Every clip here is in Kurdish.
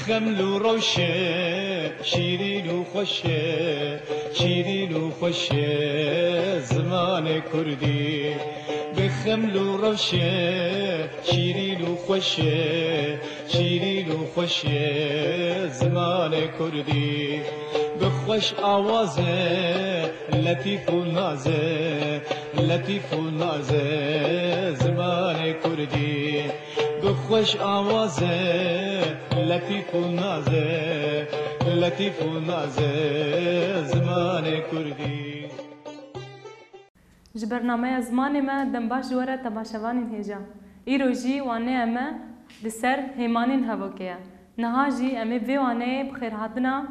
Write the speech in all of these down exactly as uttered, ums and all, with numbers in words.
Xeml û rewşe, şîrîn û xweşe, şîrîn û xweşe zimanê kurdî. Bi xeml û rewşe, şîrîn û xweşe, şîrîn û xweşe zimanê kurdî. Bi xweş awaze, letîf û naze, letîf û naze zimanê kurdî. Bi xweş awaze, letîf û naze, letîf û naze zimanê kurdî. Ji bernameya Zimanê Me dem baş ji we re temaşevanên hêja. Îro jî waneya me li ser hêmanên hevokê ye. Niha jî em ê vê waneyê bi xêrhatina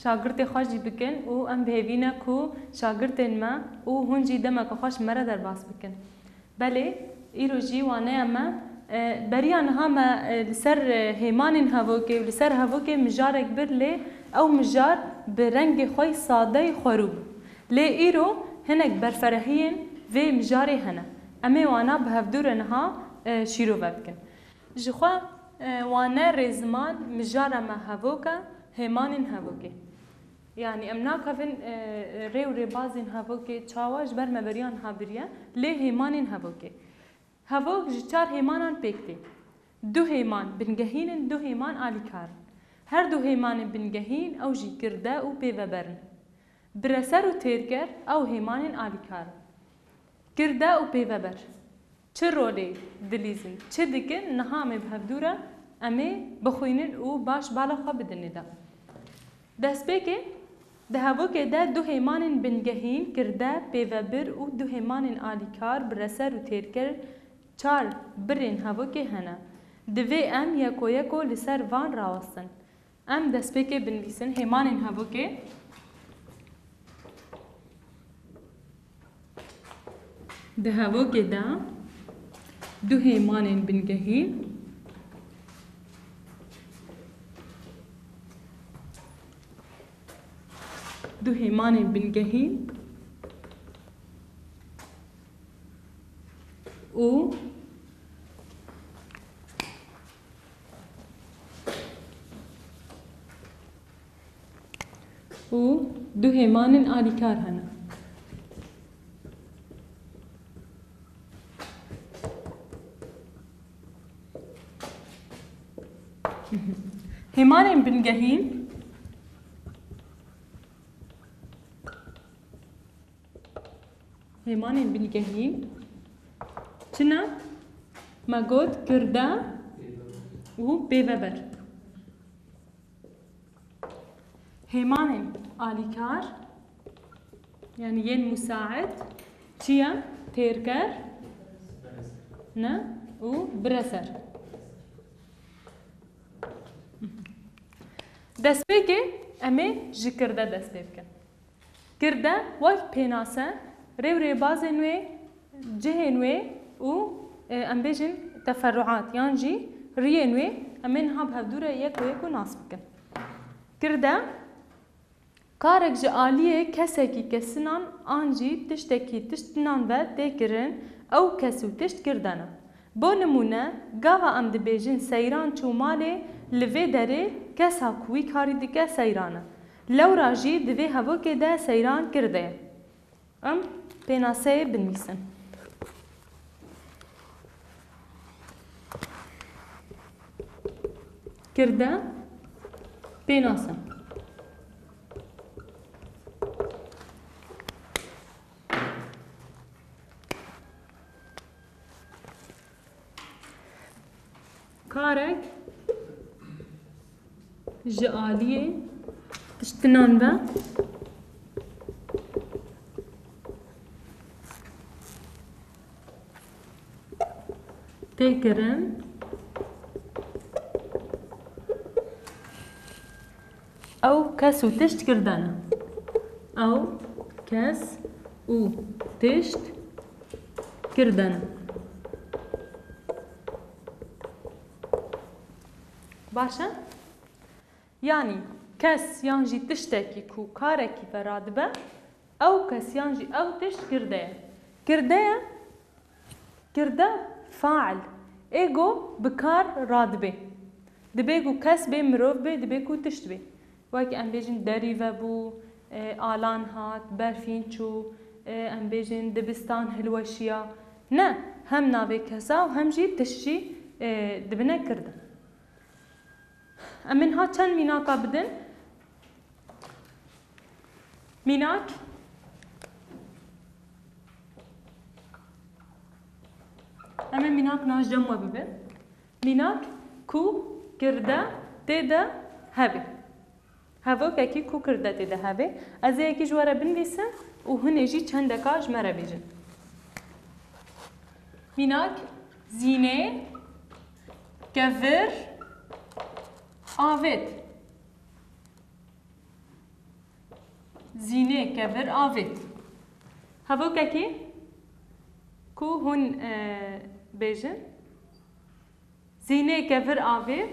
şagirtê xwe jî bikin û em bi hêvî ne ku şagirtên me û hûn jî demeke xwe ji me re derbas bikin. Belê, îro jî waneya me, e, beriya niha me, e, li ser, e, hêmanên hevokê û li ser hevokê mijarek bir, lê ew mijar bi rengê xwe yî sade yî xwerû bû. Lê îro hinek berferehiyên vê mijarê hene. Em ê wana bi hevdû re niha, e, şîrove bikin. Ji xwe, e, wane rêziman mijara me hevok e, hêmanên hevokê. Yanî em nakevin, e, rê û rêbazên hevokê çawa ji ber me beriya niha biriye, lê hêmanên hevokê. Hevok ji çar hêmanan pêk tê. Du hêman bingehîn in, du hêman alîkar in. Her du hêmanên bingehîn ew jî kirde û pêveber in. Bireser û têrker ew hêmanên alîkar in. Kirde û pêveber çi rolê dilîzin, çi dikin, niha em ê bi hevdû re em ê bixwînin û baş bala xwe bidin ê de. Destpêkê, di hevokê de du hêmanên bingehîn, kirde, pêvebir û du hêmanên alîkar, bireser û têrker, çar birên hevokê hene. Divê em yeko yeko li ser van rawestin. Em destpêkê binivîsin hêmanên hevokê. Di hevokê de du hêmanên bingehîn, du hêmanên bingehîn û û du hêmanên alîkar hene. Hêmanên bingehîn, hêmanên bingehîn çi ne? Me got kirde û pêveber. Hêmanên alîkar, yanî yên musaid, çi ye? Têrker, ne? Û bireser. Destpêkê em ê ji kirde dest pê bikin. Kirde wek pênase, rê û rêbazên wê, cihên wê û, e, em bêjin teferruat yan jî riyên wê em ê niha bi hevdû re yek û yek û nas bikin. Kirde karek ji aliyê kesekî kesinan an jî tiştekî tiştinan ve tê kirin, ew kes û tişt kirde ne. Bo nimûne, gava em dibêjin Seyran çû malê, li vê derê kesa ku wî karî dike Seyran e. Lewra jî di vê hevokê de Seyran kirde ye. Em pênaseyê binivîsin. Kirde pênase. Karek ji aliyê tiştinan ve tê kirin. Ew kes û tişt kirde ne. Ew kes û tişt kirde ne. Baş e? Yanî kes yan jî tiştekî ku karekî ve radibe, ew kes yan jî ew tişt kirde ye. Kirde ye, kirde fail. Ê go bi kar radibê. Dibê ku kes bê, mirov bê, dibê ku tişt bê. Wek em bêjin derî vebû, e, alan hat, berfîn çû, e, em bêjin dibistan hilweşiya. Ne, hem navê kesa û hem jî tişt jî, e, dibine kirde. Em ê niha çend mînaka bidin. Mînak. Em ê mînak niha ji cem we bibin. Mînak ku kirde tê de hebe. Hevokekî ku kirde tê de hebe. Ez ê yekî ji we re binivîsim û hûn ê jî çendeka ji me re bêjin. Mînak, zînê, kevir, avêt. Zînê, kevir, avêt. Hevokekî ku hûn, e, bêjin. Zînê, kevir, avêt.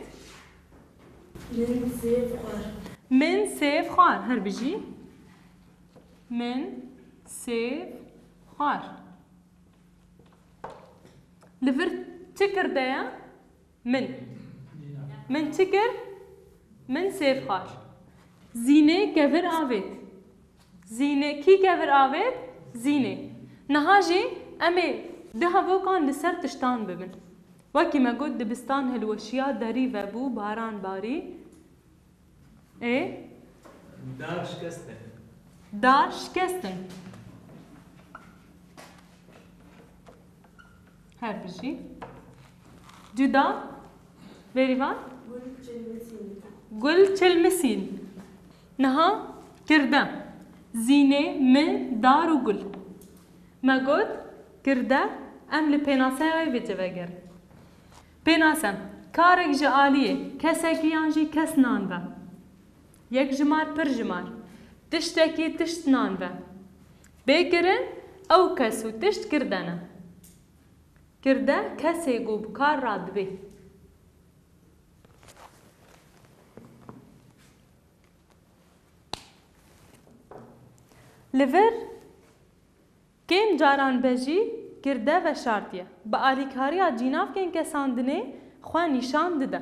Min sêv xwar. Min sêv xwar. Her bijî. Min sêv xwar. Li vir çi kirde ye? Min. Min çi kir? Min sêv xwar. Zînê, kevir, avêt. Zînê, kî kevir avêt? Zînê. Niha jî em ê di hevokan li ser tiştan bibin. Wekî me got, dibistan hilweşiya, derî vebû, baran barî. Ê? Dar şikestin. Dar şikestin. Her bijî. Cuda. Bêrîvan? Gul çilmisîn. Gul çilmisîn. Niha kirde. Zînê, min, dar û gul. Me got, kirde, em li pênaseya wê vêce vegerin. Pênase, karek ji aliyê, kesekî yan jî kes nan ve. Yek jimar, pir jimar. Tiştekî, tişt nan ve. Bê kirin, ew kes û tişt kirde ne. Kirde, kesê ku bi kar radibê. Li vir kêm caran be jî kirde veşartiye. Bi alîkariya cînavkên kesandinê xwe nîşan dide.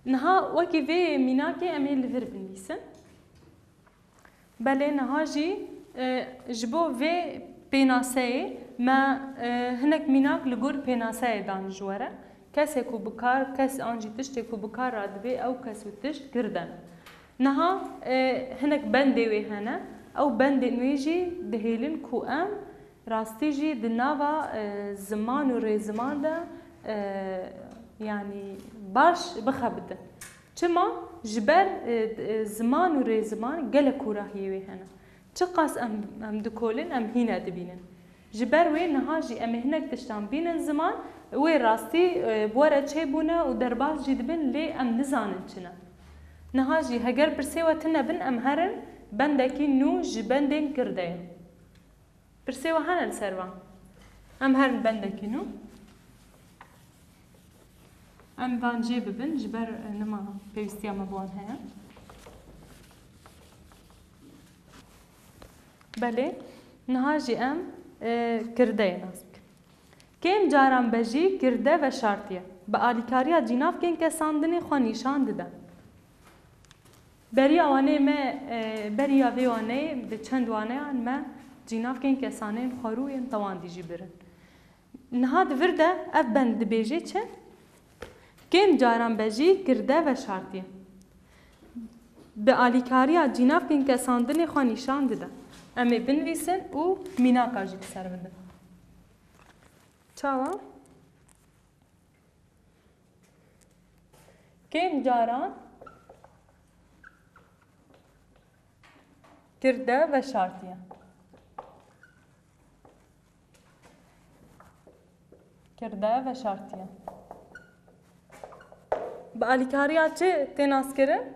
Niha wekî vê mînakê em ê li vir binivîsin. Belê niha jî, e, ji bo vê pênaseyê me, e, hinek mînak li gor pênaseyê dan ji we re. Kesê ku bi kar, kes an jî tiştê ku bi kar radibê, ew kes û tişt kirde ne. Niha, e, hinek bendê wê hene. Ew bendên wê jî dihêlin ku em rastî jî di nava, e, ziman û rêziman de, e, yanî baş bixebitin. Çima? Ji ber, e, e, ziman û rêziman gelek kûrahiyê wê hene. Çiqas em, em dikolin, em hîne dibînin. Ji ber wê niha jî em ê hinek tiştan bînin ziman, wê rastî, e, bi we re çêbûne û derbas jî dibin, lê em nizanin çi ne. Niha jî heger pirsê we tune bin, em herin bendekî nû ji bendên kirde ye. Pirsê we hene li ser van? Em herin bendekî nû. Em van jê bibin, ji ber, e, nima pêwîstiya me bi wan heye. Belê, niha jî em, e, kirdeyê nas bikin. Kêm caran be jî kirde veşartiye. Bi alîkariya cînavkên kesandinê xwe nîşan dide. Beriya wanê me, e, beriya vê waneyê bi çend waneyan me cînavkên kesanên xwerû yên tewandî jî birin. Niha di vir de ev bend dibêje çi? Kêm caran be jî kirde veşartiye. Bi alîkariya cînavkên kesandinê xwe nîşan dide. Em ê binivîsin û mînaka jî li ser bidin. Çawa? Kêm caran kirde veşartiye. Kirde veşartiye. Bi alîkariya çi tê naskirin?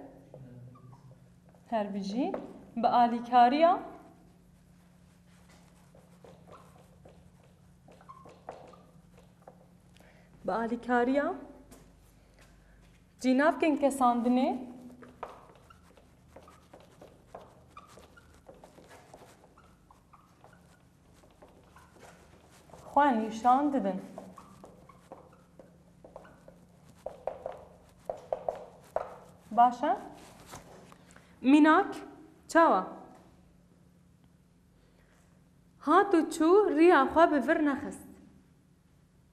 Her bijî. Bi alîkariya Bi alîkariya cînavkên kesandinê xwe nîşan didin. Baş e? Mînak, çawa? Hat û çû, riya xwe bi vir nexist.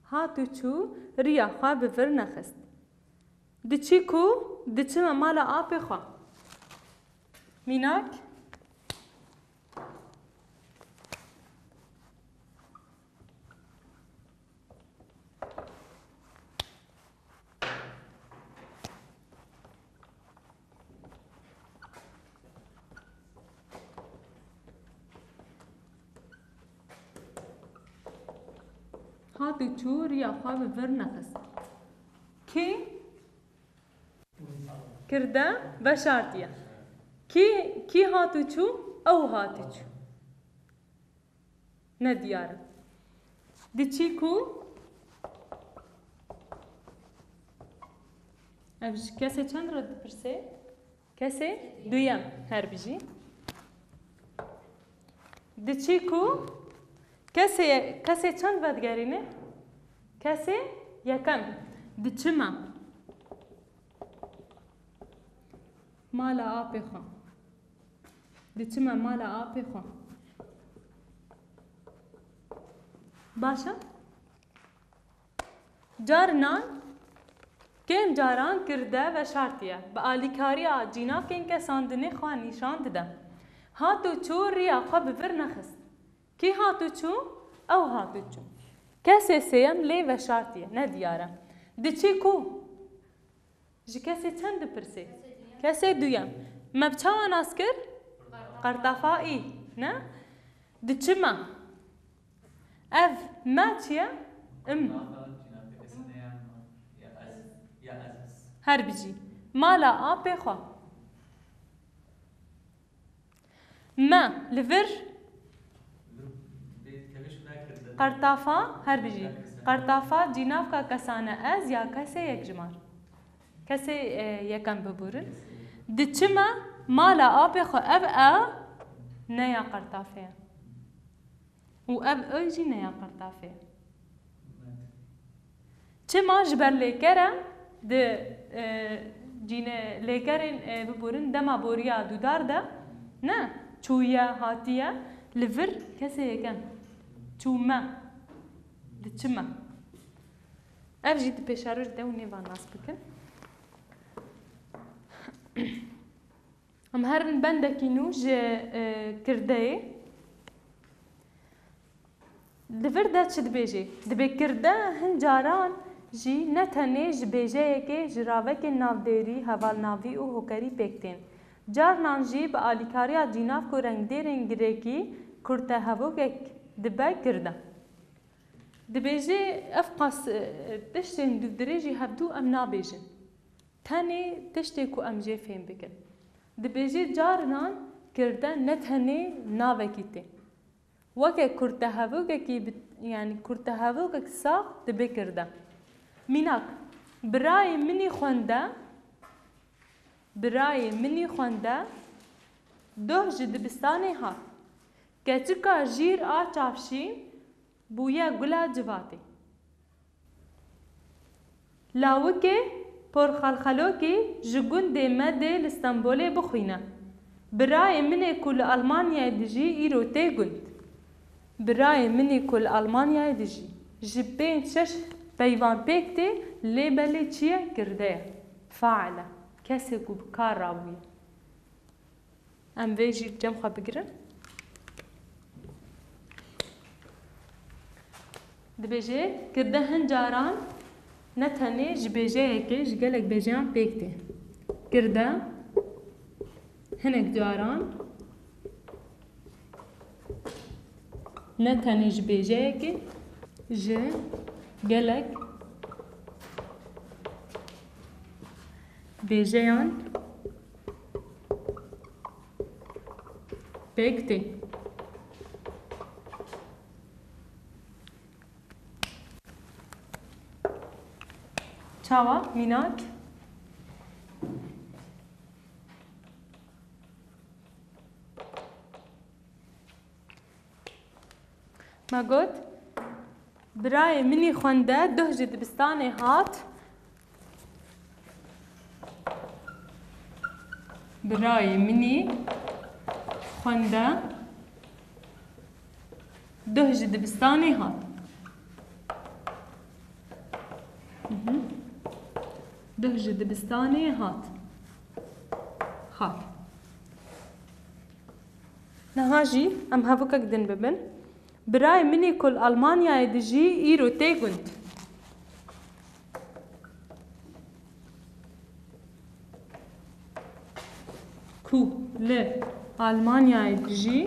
Hat û çû, riya xwe bi vir nexist. Diçî ku? Diçime mala apê xwe. Mînak. Hat û çû, riya xwe bi vir nexist. Kê kirde veşartiye? Kî, kî hat û çû? Ew hat û çû. Ne diyar e. Diçî ku? Ev ji kesê çend re dipirse? Kesê duyem, her bijî. Diçî ku? Kesê, kesê çend vedigerîne? Kesê yekem. Diçime mala apê xwe. Diçime mala apê xwe. Baş e? Carinan, kêm caran kirde veşartiye, bi alîkariya cînakên kesandinê xwe nîşan dide. Hat û çû, riya xwe bi vir nexist. Kî hat û çû? Ew hat û çû. Kesê sêyem lê veşartiye, ne diyar e. Diçî ku? Ji kesê çend dipirsê? Kesê duyem. Me bi çawa nas kir? Qertafa î, ne? Diçime. Ev me çi ye? Im. Her bijî. Mala apê xwe. Me li vir qertafa, her bijî. Qertafa cînavka kesane ez ya kesê yekjimar. Kesê, e, yekem biborin. Diçime mala apê xwe, ev e ne ya qertafê ye. Û ev ê jî ne ya qertafê ye. Çima? Ji ber lêker e, di, e, cîne-, lêkerên, e, biborin dema boriya dûdar de, ne, çûye, hatiye, li vir kesê yekem. Çûme. Diçime. Ev jî di pêşeroj de hûn ê van nas bikin. Em herin bendekî nû ji, e, kirdeyê. Li vir de çi dibêje? Dibê kirde hin caran jî ne tenê ji bêjeyekê, ji ravekên navdêrî, hevalnavî û hokerî pêk tên. Carnan jî bi alîkariya cînavk û rengdêrên girêkî kurtehevokek dibe kirde. Dibêje ev qas, e, tiştên dûvdirêjî hevdû em nabêjin. Tenê tiştê ku em jê fêm bikin. Dibêje carinan kirde ne tenê navekî tê. Weke kurtehevokekî bi, yanî kurtehevokek sax dibe kirde. Mînak, birayê min î xwende, birayê min î xwende, doh ji dibistanê hat. Keçika jîr a çavşîn bûye gula civatê. Lawikê porxalxalokî ji gundê me dê li Stenbolê bixwîne. Birayê min ê ku li Almanyayê dijî îro tê gund. Birayê min ê ku li Almanyayê dijî. Ji pênc şeş peyvan pêk tê, lê belê çi ye? Kirde ye. Fail e. Kesê ku bi kar rabûye. Em vê jî cem xwe bigirin. Dibêje, kirde hin caran ne tenê ji bêjeyekê, ji gelek bêjeyan pêk tê. Kirde hinek caran ne tenê ji bêjeyekê, ji gelek bêjeyan pêk tê. Çawa, mînak? Me got, birayê min î xwende duh ji dibistanê hat. Birayê min î xwende duh ji dibistanê hat. Mhm. Duh ji dibistanê hat. Hat. Niha jî em hevokek din bibin. Birayê min î ku li Almanyayê dijî îro tê gund. Ku li Almanyayê dijî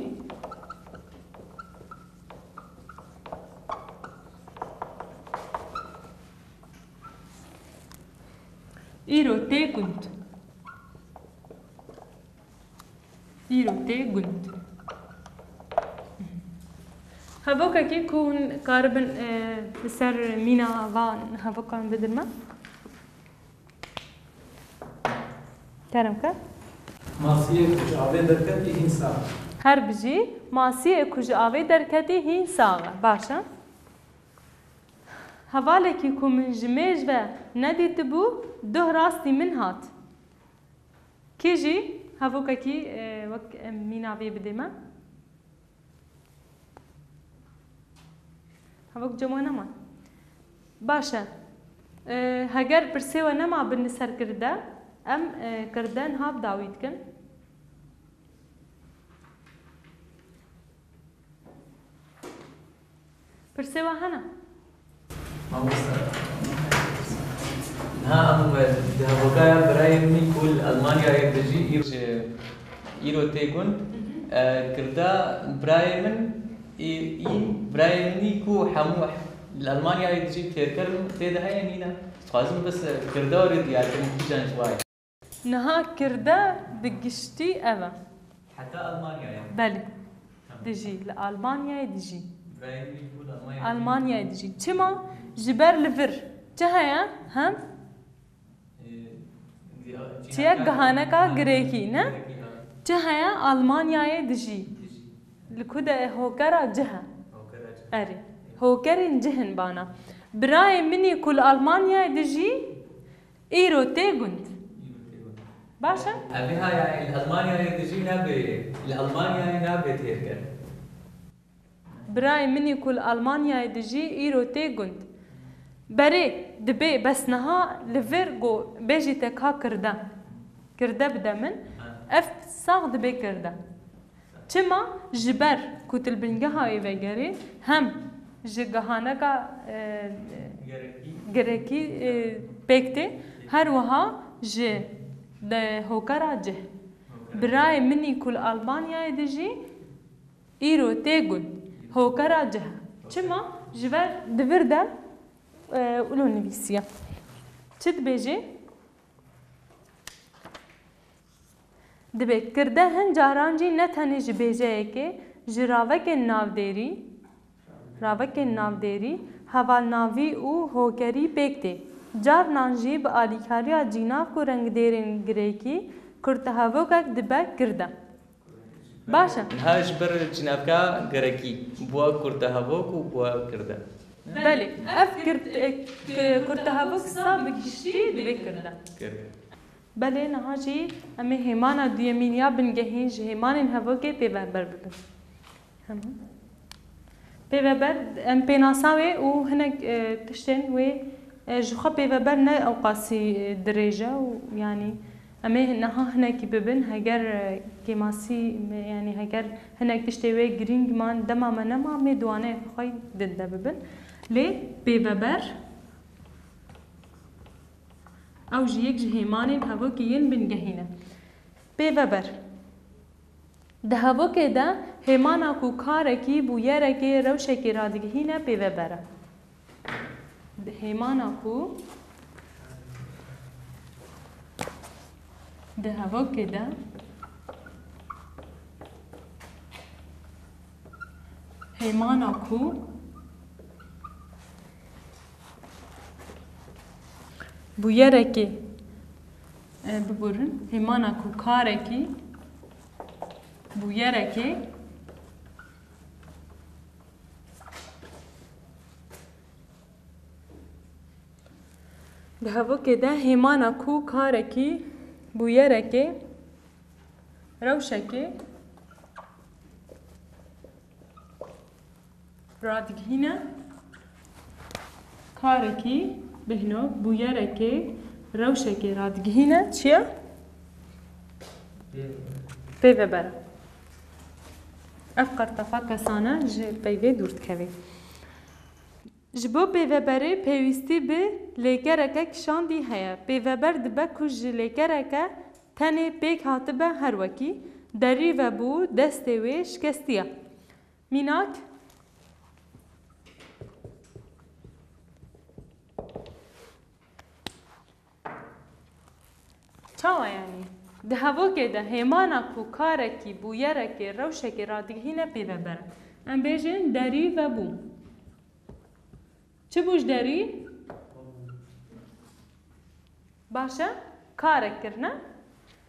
îro tê gund. Îro tê gund. Hevokekî ku hûn karibin, e, li ser mîna van hevokan bidin me. Kerem ke. Masiyê ku ji avê derketî hîn sax e. Her bijî, masiyê ku ji avê derketî hîn sax e. Baş e. Hevalekî ku min ji mêj ve nedîtibû, duh rastî min hat. Kê jî hevokekî, e, wek em mîna vê bidê me? Hevok cem we nema. Baş e. E, heger pirsê we nema bin li ser kirde, em, e, kirde niha bi dawî dikin. Pirsê we hene? Mamoste. Niha em di hevokaya birayê min ku li Almanyayê dijî îro, îro tê gund, e, kirda birayê min î, î birayê min î ku hemû li Almanyayê dijî têrker tê de heye nîne. Dixwazim bes, e, kirda were diyar kirin kîjan ji wayê. Niha kirde bi giştî ev e. Heta Almanyayê? Belê. Tamam. Dijî, li Almanyayê dijî. Birayê min ku li Almanyayê dijî. Almanyayê dijî. Çima? Ji ber li vir çi heye? Hem? Ee, di-, çiye gihaneka girekî, ne? Girekî, ha. Çi heye? Almanyayê dijî. Dijî. Li ku de hokera cih e. Hokera cih. Erê. Hokerên cih in bana. Birayê min î ku li Almanyayê dijî, îro tê gund. Îro tê gund. Baş e? Evê ha, yani, li Almanyayê dijî nabê, li Almanyayê nabê têrker. Birayê min î ku li Almanyayê dijî, îro tê gund. Berê, dibê, bes niha li vir ku bêjî te ka kirde. Kirde bide min. Ha. Ev sax dibê kirde. Çima? Ji ber ku tu li bingeha wê vegerî, hem ji gihaneka, e, gerekî, e, pêk tê, her wiha ji de hokera cih. Birayê min î ku li Almanyayê dijî, îro tê gund. Hokera cih. Çima? Ji ber di vir de, e, wilo nivîsiye. Çi dibêjê? Dibê kirde hin caran jî ne tenê ji bêjeyekê, ji ravekên navdêrî, ravekên navdêrî, hevalnavî û hokerî pêk tê. Carnan jî bi alîkariya cînav ku rengdêrên girekî, kurtehevokek dibe kirde. Baş e. Niha ji ber cînavka girekî, bûa kurtehevok û bûa kirde. Belê, ev kirt-, e, k-, kurtehevok sa bi giştî divê kirde. Kirde. Belê, niha jî em ê hêmana duyemîn ya bingehîn ji hêmanên hevokê pêveber bibin. Hema. Pêveber, em pênasa wê û hinek, e, tiştên wê, e, ji xwe pêveber ne ewqasî, e, dirêj e û, yanî, em ê niha hinekî bibin, heger, e, kêmasî, me, yanî heger hinek tiştê wê girîng man, dema me nema, em ê di waneyeke xwe din de bibin. Lê pêveber, ew jî yek ji hêmanên hevokê yên bingehî ne. Pêveber. Di hevokê de hêmana ku karekî bûyerekê rewşekê radigihîne pêveber e. Di hêmana ku, di hevokê de hêmana ku bûyerekê, e, biborin, hêmana ku karekî bûyerekê Di hevokê de hêmana ku karekî bûyerekê rewşekê radigihîne, karekî bihno, bûyerekê, rewşekê radigihîne çi ye? Pêveber e. Ev qertefa kesane ji peyvê dûr dikeve. Ji bo pêveberê pêwîstî bi lêkereke kişandî heye. Pêveber dibe ku ji lêkereke tenê pêk hatibe, her wekî derî vebû, destê wê şikestiye. Mînak. Çawa yanî? Di hevokê de hêmana ku karekî, bûyerekê, rewşekê radigihîne pêveber e. Em bêjin derî vebû. Çi bû ji derî? Baş e? Karek kirine?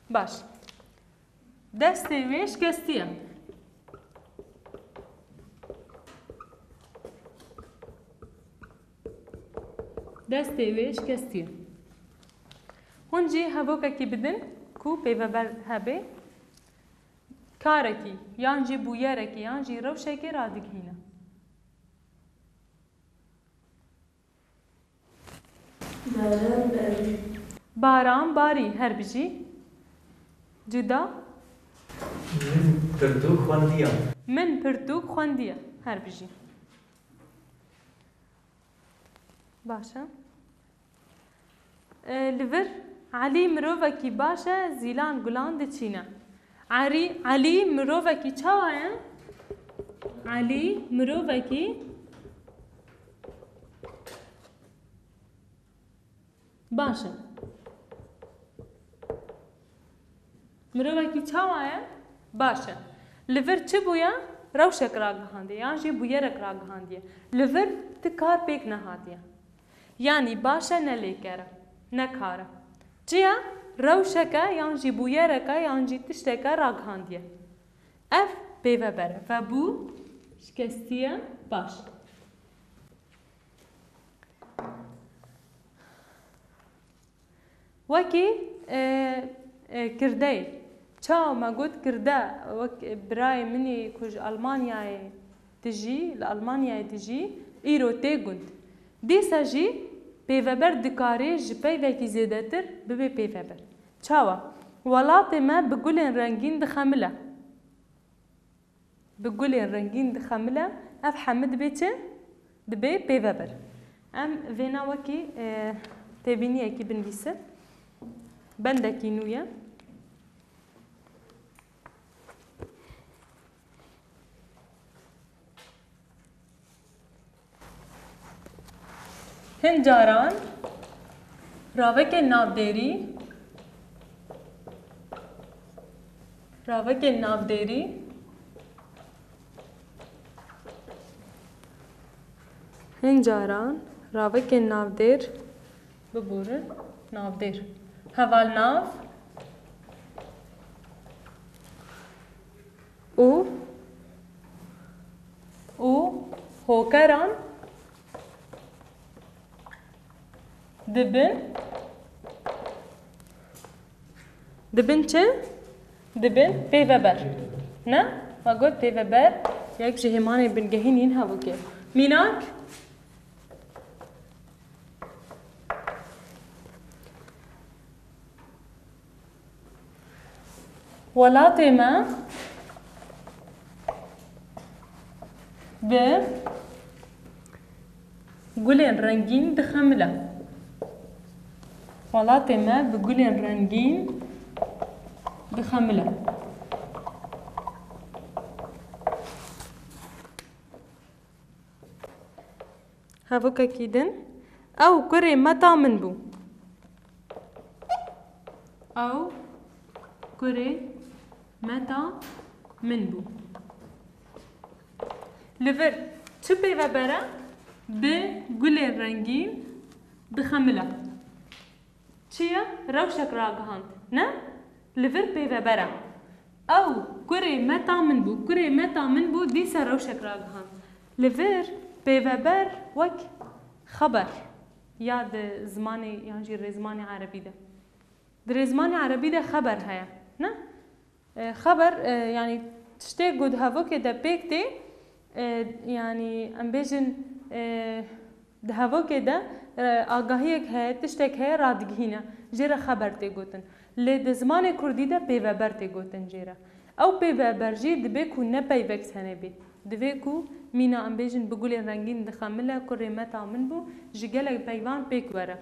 Baş. Destê wê şikestiye. Destê wê şikestiye. Hûn jî hevokekî bidin ku pêveber hebe, karekî, yan jî bûyerekî, yan jî rewşekê radigihîne. Baran barî. Baran barî, her bijî. Cuda. Min pirtûk xwendiye. Min pirtûk xwendiye, her bijî. Baş e. E, li vir Elî mirovekî baş e, zîlan gulan diçîne. Erî-, Elî mirovekî çawa ye? Elî mirovekî baş e. Mirovekî çawa ye? Baş e. Li vir çi bûye? Rewşek ragihandiye yan jî bûyerek ragihandiye. Li vir ti kar pêk nehatiye. Yanî baş e, ne lêker e, ne kar e. Çi ye? Rewşek e yan jî bûyerek e yan jî tiştek e ragihandiye. Ev pêveber e. Vebû, şikestiye, baş. Wekî, e, e, kirdeyê. Çawa me got kirde, wek birayê min ê ku ji Almanyayê dijî, li Almanyayê dijî, îro tê gund. Dîsa jî pêveber dikarê ji peyvekî zêdetir bibe pêveber. Çawa? Welatê me bi gulên rengîn dixemile. Bi gulên rengîn dixemile, ev hemî dibê çi? Dibê pêveber. Em vêna wekî, e, têbîniyekî binivîsin. Bendekî nû ye. Hin caran ravekên navdêrî, ravekên navdêrî, hin caran ravekên navdêr, biborin, navdêr, hevalnav û, û hokeran dibin, dibin çi? Dibin pêveber. Ne? Me got pêveber yek ji hêmanên bingehîn yên hevokê. Mînak? Welatê me bi gulên rengîn dixemile. Welatê me bi gulên rengîn dixemile. Hevokekî din. Ew kurê meta min bû. Ew kurê meta min bû. Li vir çi pêveber e? Bi gulên rengîn dixemile. Çi ye? Rewşek ragihand. Ne? Li vir pêveber e. Ew kurê meta min bû, kurê meta min bû, dîsa rewşek ragihand. Li vir pêveber wek xeber ya di zimanê yan jî rêzimanê erebî de. Di rêzimanê erebî de xeber heye. Ne? E, xeber, e, yanî tiştê ku di hevokê de pêk tê, e, yanî em bêjin, e, di hevokê de, e, agahiyek heye, tiştek heye, radigihîne. Jê re xeber tê gotin. Lê di zimanê kurdî de pêveber tê gotin jê re. Ew pêveber jî dibe ku ne peyvek tenê bê. Divê ku mîna, em bêjin, bi gulên rengîn dixemile, kurê meta min bû, ji gelek peyvan pêk were.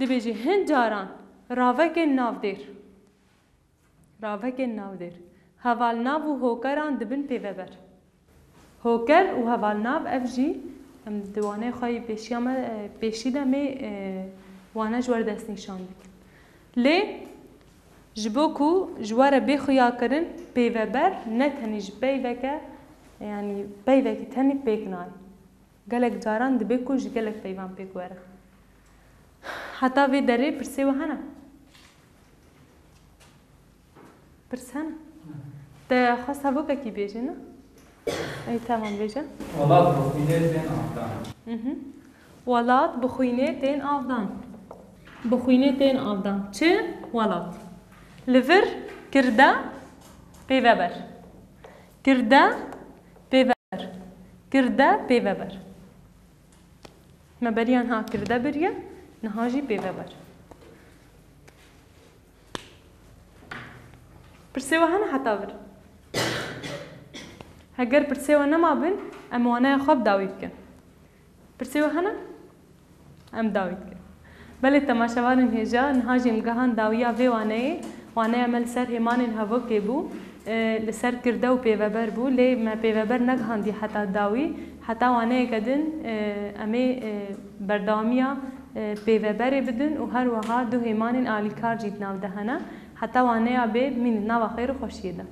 Dibêjî hin caran ravekên navdêr. Ravekên navdêr. Hevalnav û hokeran dibin pêveber. Hoker û hevalnav ev jî em di waneyê xwe yê pêşiya me, e, pêşî de me, e, wane ji we re destnîşan dikin. Lê ji bo ku ji we re bê xuyakirin, pêveber ne tenê ji peyveke, yanî peyvekî tenê pêk nayê. Gelek caran dibe ku ji gelek peyvan pêk were. Heta vê derê pirsê we hene? Pirs hene? Te xwest hevokekî bêjî, ne? Ey, temam, bêje. Welat bi xwînê tên avdan. Mhm. Welat bi xwînê tên avdan. Bi xwînê tên avdan. Çi? Welat. Li vir kirde pêveber. Kirde pêveber. Kirde pêveber. Me beriya niha kirde biriye, niha jî pêveber. Pirsê we hene heta vir? Heger pirsê we nema bin, em waneya xwe bi dawî bikin. Pirsê we hene? Em dawî dikin. Belê temaşevanên hêja, niha jî em gihan dawiya vê waneyê. Waneya me li ser hêmanên hevokê bû, e, li ser kirde û pêveber bû, lê me pêveber negihandiye heta dawî. Heta waneyeke din, e, em ê, e, berdewamiya, e, pêveberê bidin û her wiha du hêmanên alîkar jî di nav de hene. Heta waneya bê, bimînin nava xêr û xweşiyê de.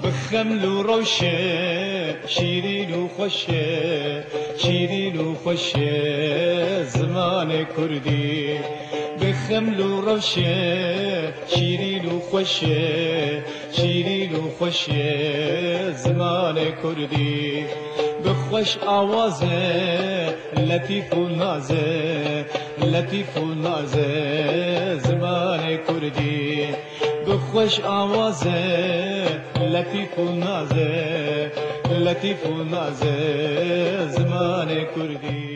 Bi xeml û rewşe, şîrîn û xweş e, şîrîn û xweş e zimanê kurdî. Bi xeml û rewşe, şîrîn û xweş e, şîrîn û xweş e zimanê kurdî. Bi xweş awaz e, letîf û naz e, letîf û naz e zimanê kurdî. Bi xweş awaz e, letîf û naz e, letîf û naz e zimanê kurdî.